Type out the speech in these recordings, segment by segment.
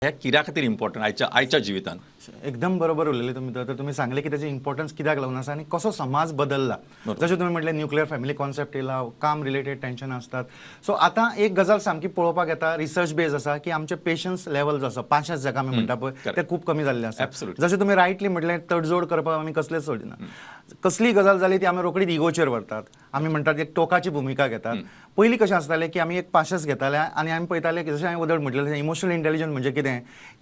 हे कित्या खातीर इम्पॉर्टंट आयच्या जिवितान? एकदम बरोबर उलयले तुमी. तर तुमी सांगले की त्याचे इम्पॉर्टन्स कित्याक लागून आसा आनी कसो समाज बदलला. जशें तुमी म्हटलें, न्युक्लियर फॅमिली कॉन्सेप्ट येयला, काम रिलेटेड टेन्शन आसतात. सो आतां एक गजाल सामकी पळोवपाक येता, रिसर्च बेज आसा की आमचे पेशन्स लेवल जो आसा, पाशेंस जाका आमी म्हणटा पळय, ते खूब कमी जाल्ले आसा. जशें तुमी रायटली म्हटलें, तडजोड करपाक आमी कसलेच सोडिना. कसलीय गजाल जाली ती आमी रोखडीच इगोचेर व्हरतात. आमी म्हणटात, एक टोकाची भुमिका घेतात. पयलीं कशें आसतालें की आमी एक पाशेंस घेताले आनी आमी पळयताले की, जशें हांवें वदळ म्हटलें, इमोशनल इंटेलिजन्स म्हणजे कितें?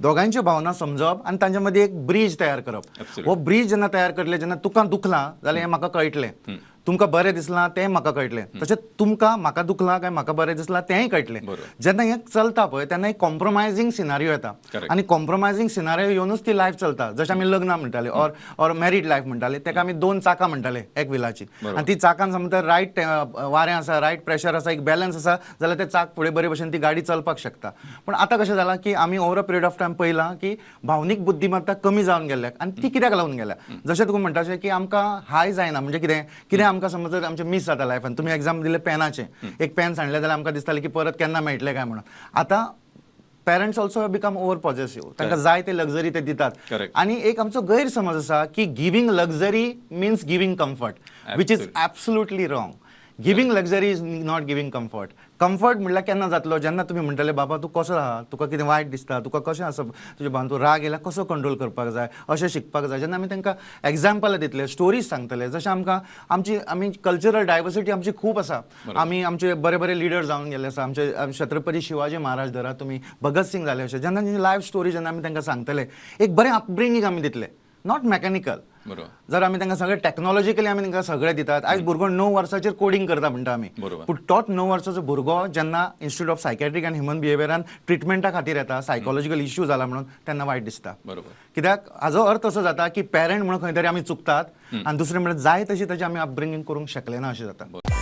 दोगांयच्यो भावना समजप आनी तांच्या मदीं एक ब्रीज तयार करप. हो ब्रीज जेन्ना तयार करले, जेन्ना तुका दुखलां जाल्यार हें म्हाका कळटलें, तुमकां बरें दिसलां तें म्हाका कळटलें, तशें तुमकां म्हाका दुखलां काय म्हाका बरें दिसलां तेंय कळटलें. जेन्ना हें चलता पळय, तेन्ना एक कॉम्प्रोमायझींग सिनारियो येता. आनी कॉम्प्रोमायझींग सिनारियो येवनूच ती लायफ चलता. जशें आमी लग्नां म्हणटाले ऑर मॅरीड लायफ म्हणटाले, तेका आमी दोन चाकां म्हणटाले एक विलाची. आनी ती चाकान समज रायट वारें आसा, रायट प्रेशर आसा, एक बॅलन्स आसा जाल्यार ते चाक फुडें बरे भशेन ती गाडी चलपाक शकता. पूण आतां कशें जालां की आमी over a period of time पळयलां की भावनीक बुद्धिमत्ता कमी जावन गेल्ल्या. आनी ती कित्याक लागून गेल्या? जशें तुका म्हणटा अशें की आमकां हाय जायना. म्हणजे कितें कितें आमकां समज जर आमचें मीस जाता लायफान, तुमी एग्जाम दिलें पेनाचें, एक पेन सांडलें जाल्यार आमकां दिसतालें की परत केन्ना मेळटलें काय म्हणून. आतां parents also have become over possessive. तांकां जाय ते लक्झरी ते दितात. आनी एक आमचो गैरसमज आसा की giving luxury means giving comfort, which is absolutely wrong. Giving luxury is not giving comfort. Comfort म्हणल्यार केन्ना जातलो? जेन्ना तुमी म्हणटले, बाबा, तूं कसो आहा, तुका कितें वायट दिसता, तुका कशें आसा, तुज्या भावन तूं राग येयल्यार कसो कंट्रोल करपाक जाय, अशें शिकपाक जाय. जेन्ना आमी तांकां एग्जाम्पल दितले, स्टोरीज सांगतले, जशें आमकां आमची आमी कल्चरल डायवर्सिटी आमची खूब आसा. आमी आमचे बरे बरे लिडर जावन गेल्ले आसा. आमचे छत्रपती शिवाजी महाराज धरात तुमी, भगत सिंग जाले, अशें जेन्ना तेंची लायफ स्टोरी जेन्ना आमी तांकां सांगतले, एक बरें अपब्रिंगींग आमी दितले, not mechanical. जर आमी तांकां सगळें टॅक्नॉलॉजिकली आमी तांकां सगळें दितात, आयज भुरगो 9 वर्साचेर कोडिंग करता म्हणटा आमी. पूण तोच 9 वर्साचो भुरगो जेन्ना Institute of Psychiatric and Human बिहेवियरान ट्रिटमेंटा खातीर येता, सायकोलॉजिकल इश्यू जाला म्हणून, तेन्ना वायट दिसता. कित्याक हाजो अर्थ असो जाता की पेरंट म्हणून खंय तरी आमी चुकतात आनी दुसरें म्हणल्यार जाय तशी ताची आमी अपब्रिंगींग करूंक शकले ना अशें जाता.